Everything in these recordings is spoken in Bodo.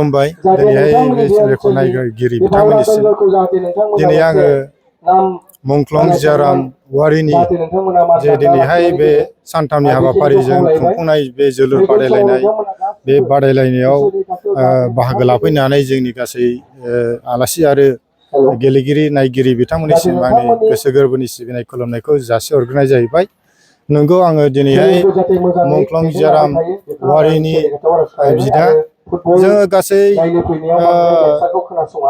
खुलुमबाय दिनैहाय बे चेनेलखौ नायगिरि बिथांमोननिसिम दिनै आङो मुंख्लं जियाराम औवारिनि जे दिनैहाय बे सानथामनि हाबाफारिजों खुंफुंनाय बे जोलुर बादायलायनाय बे बादायलायनायाव बाहागो लाफैनानै जोंनि गासै आलासि आरो गेलेगिरि नायगिरि बिथांमोननिसिम आंनि गोसो गोरबोनि सिबिनाय खुलुमनायखौ जासिहरग्रोनाय जाहैबाय। नोंगौ आङो दिनैहाय मुंख्लं जियाराम औवारिनि बिदा जोङो गासै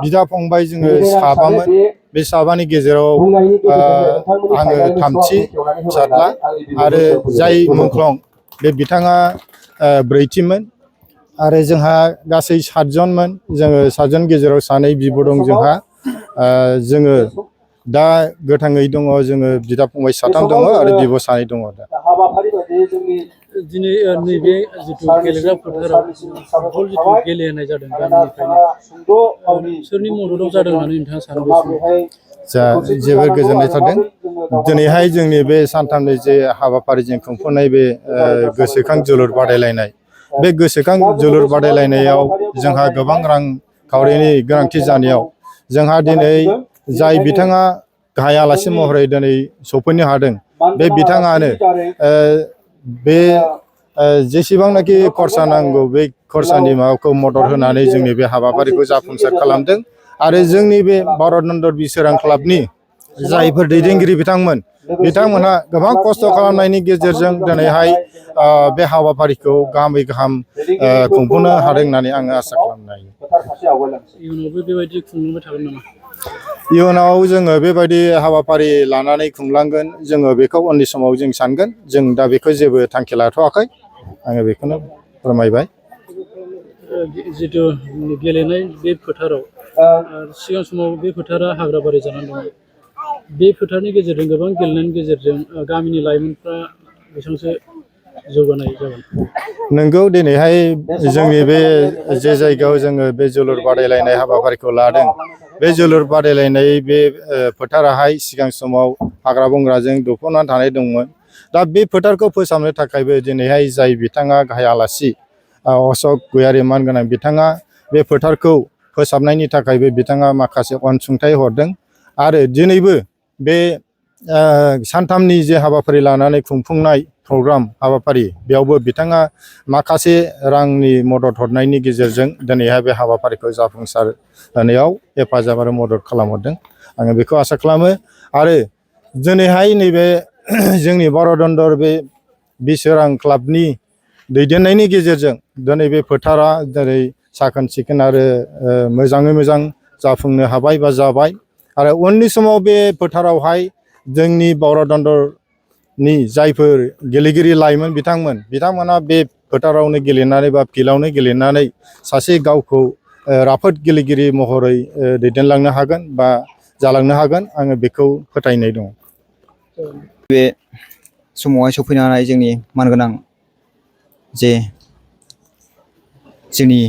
बिदा फंबाय जोङो साबामोन बे साबानि गेजेराव आङो थामथि फिसाज्ला आरो जाय मुंख्लं बे बिथाङा ब्रैथिमोन आरो जोंहा गासै 7 जनमोन जोङो 7 जन गेजेराव सानै बिब' दं जोंहा जोङो दा गोथाङै दङ जोङो बिदा फंबाय 7 दङ आरो बिब' 2 दङ दा दिनै नैबे जिथु गेलेग्रा फोथाराव फुटबल जिथु गेलेहोनाय जादों गामिनिफ्रायनो सोरनि मददाव जादों होननानै नोंथाङा सानो? जा जोबोर गोजोननाय थादों दिनैहाय जोंनि बे सानथामनि जे हाबाफारिजों खुंफुंनाय बे गोसोखां जोलुर बादायलायनाय बे गोसोखां जोलुर बादायलायनायाव जोंहा गोबां रां खावरिनि गोनांथि जानायाव जोंहा दिनै जाय बिथाङा गाहाय आलासि महरै दिनै सफैनो हादों बे बिथाङानो बे जेसेबांनाखि खरसा नांगौ बे खरसानि माबाखौ मदद होनानै जोंनि बे हाबाफारिखौ जाफुंसार खालामदों आरो जोंनि बे भारत नन्दन बिसोरां क्लाबनि जायफोर दैदेनगिरि बिथांमोनहा गोबां खस्थ' खालामनायनि गेजेरजों दिनैहाय बे हाबाफारिखौ गाहामै गाहाम खुंफुंनो हादों होननानै आङो आसा खालामनो हायो। इयुनावबो बेबायदि खुंलांबाय थागोन नामा? इयुनाव जोङो बेबायदि हाबाफारि लानानै खुंलांगोन जोङो बेखौ उननि समाव जों सानगोन जों दा बेखौ जेबो थांखि लाथ'वाखै आङो बेखौनो फोरमायबाय। जिथु गेलेनाय बे फोथाराव सिगां समाव बे फोथारा हाग्राबारि जानानै दं बे फोथारनि गेजेरजों गोबां गेलेनायनि गेजेरजों गामिनि लाइमोनफ्रा बेसेबांसो जौगानाय जागोन? नोंगौ दिनैहाय जोंनि बे जे जायगायाव जोङो बे जोलुर बादायलायनाय हाबाफारिखौ लादों बे जोलुर बादायलायनाय बे फोथाराहाय सिगां समाव हाग्रा बंग्राजों दबफबनानै थानाय दंमोन। दा बे फोथारखौ फोसाबनो थाखायबो दिनैहाय जाय बिथाङा गाहाय आलासि अशक गयारि मानगोनां बिथाङा बे फोथारखौ फोसाबनायनि थाखायबो बिथाङा माखासे अनसुंथाइ हरदों आरो दिनैबो बे सानथामनि जे हाबाफारि लानानै खुंफुंनाय प्रग्राम हाबाफारि बेयावबो बिथाङा माखासे रांनि मदद हरनायनि गेजेरजों दिनैहाय बे हाबाफारिखौ जाफुंसार होनायाव हेफाजाब आरो मदद खालामहरदों आङो बेखौ आसा खालामो आरो दिनैहाय नैबे जोंनि भारत नन्दन बे बिसोरां क्लाबनि दैदेननायनि गेजेरजों दिनै बे फोथारा दिनै साखोन सिखोन आरो मोजाङै मोजां जाफुंनो हाबाय बा जाबाय आरो उननि समाव बे फोथारावहाय जोंनि भारत नन्दननि जायफोर गेलेगिरि लाइमोन बिथांमोना बे फोथारावनो गेलेनानै बा फिल्डआवनो गेलेनानै सासे गावखौ राफोद गेलेगिरि महरै दैदेनलांनो हागोन बा जालांनो हागोन आङो बेखौ फोथायनाय दङ। बे समावहाय सफैनो हानाय जोंनि मानगोनां जे जोंनि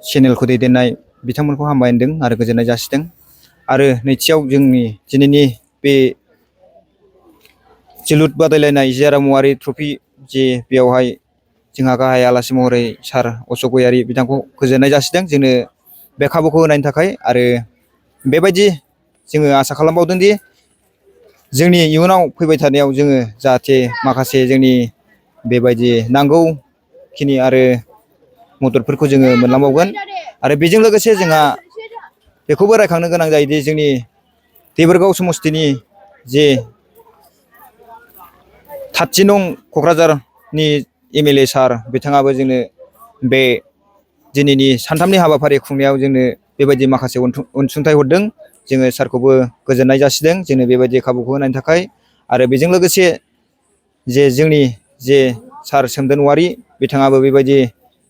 चेनेलखौ दैदेननाय बिथांमोनखौ हामबाय होनदों आरो गोजोननाय जासिदों आरो नैथियाव जोंनि दिनैनि बे जोलुर बादायलायनाय जियाराम औवारि ट्रफि जे बेयावहाय जोंहा गाहाय आलासि महरै सार अशक गयारि बिथांखौ गोजोननाय जासिदों जोंनो बे खाबुखौ होनायनि थाखाय आरो बेबायदि जोङो आसा खालामबावदों दि जोंनि इयुनाव फैबाय थानायाव जोङो जाहाथे माखासे जोंनि बेबायदि नांगौखिनि आरो मददफोरखौ जोङो मोनलांबावगोन आरो बेजों लोगोसे जोंहा बेखौबो रायखांनो गोनां जायोदि जोंनि देबोरगाव समस्तिनि जे 13 नं क'क्राझारनि MLA सार बिथाङाबो जोंनो बे दिनैनि सानथामनि हाबाफारि खुंनायाव जोंनो बेबायदि माखासे अनसुंथाइ हरदों जोङो सारखौबो गोजोननाय जासिदों जोंनो बेबायदि खाबुखौ होनायनि थाखाय आरो बेजों लोगोसे जे जोंनि जे सार सोमदोन औवारि बिथाङाबो बेबायदि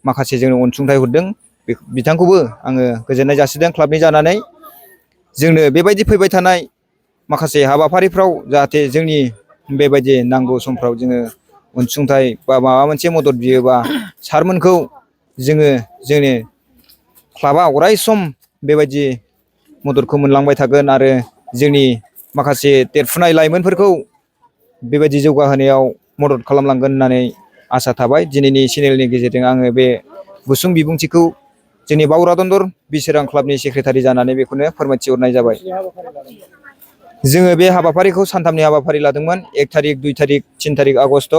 माखासे जोंनो अनसुंथाइ हरदों बिथांखौबो आङो गोजोननाय जासिदों क्लाबनि जानानै जोंनो बेबायदि फैबाय थानाय माखासे हाबाफारिफ्राव जाहाथे जोंनि बेबायदि नांगौ समफ्राव जोङो अनसुंथाइ बा माबा मोनसे मदद बियोबा सारमोनखौ जोङो जोंनि क्लाबा अराय सम बेबायदि मददखौ मोनलांबाय थागोन आरो जोंनि माखासे देरफुनाय लाइमोनफोरखौ बेबायदि जौगाहोनायाव मदद खालामलांगोन होननानै आसा थाबाय। दिनैनि चेनेलनि गेजेरजों आङो बे गुसुं बिबुंथिखौ जोंनि बावरादन्दर बिसोरां क्लाबनि सेक्रेटारि जानानै बेखौनो फोरमायथि हरनाय जाबाय। जोङो बे हाबाफारिखौ सानथामनि हाबाफारि लादोंमोन। 1 थारिख 2 थारिख 3 थारिख आगस्ट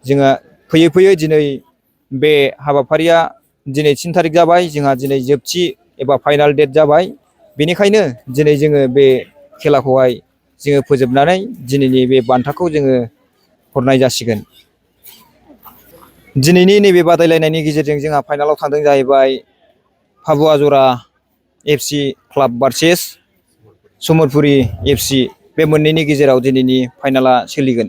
जोङो फैयै फैयै दिनै बे हाबाफारिया दिनै 3 थारिख जाबाय। जोंहा दिनै जोबथि एबा फाइनाल डेट जाबाय। बेनिखायनो दिनै जोङो बे खेलाखौहाय जोङो फोजोबनानै दिनैनि बे बान्थाखौ जोङो हरनाय जासिगोन। दिनैनि नैबे बादायलायनायनि गेजेरजों जोंहा फाइनालाव थांदों जाहैबाय फाबुआ जरा FC क्लाब भार्सेस समरपुरि FC बे मोननैनि गेजेराव दिनैनि फाइनाला सोलिगोन।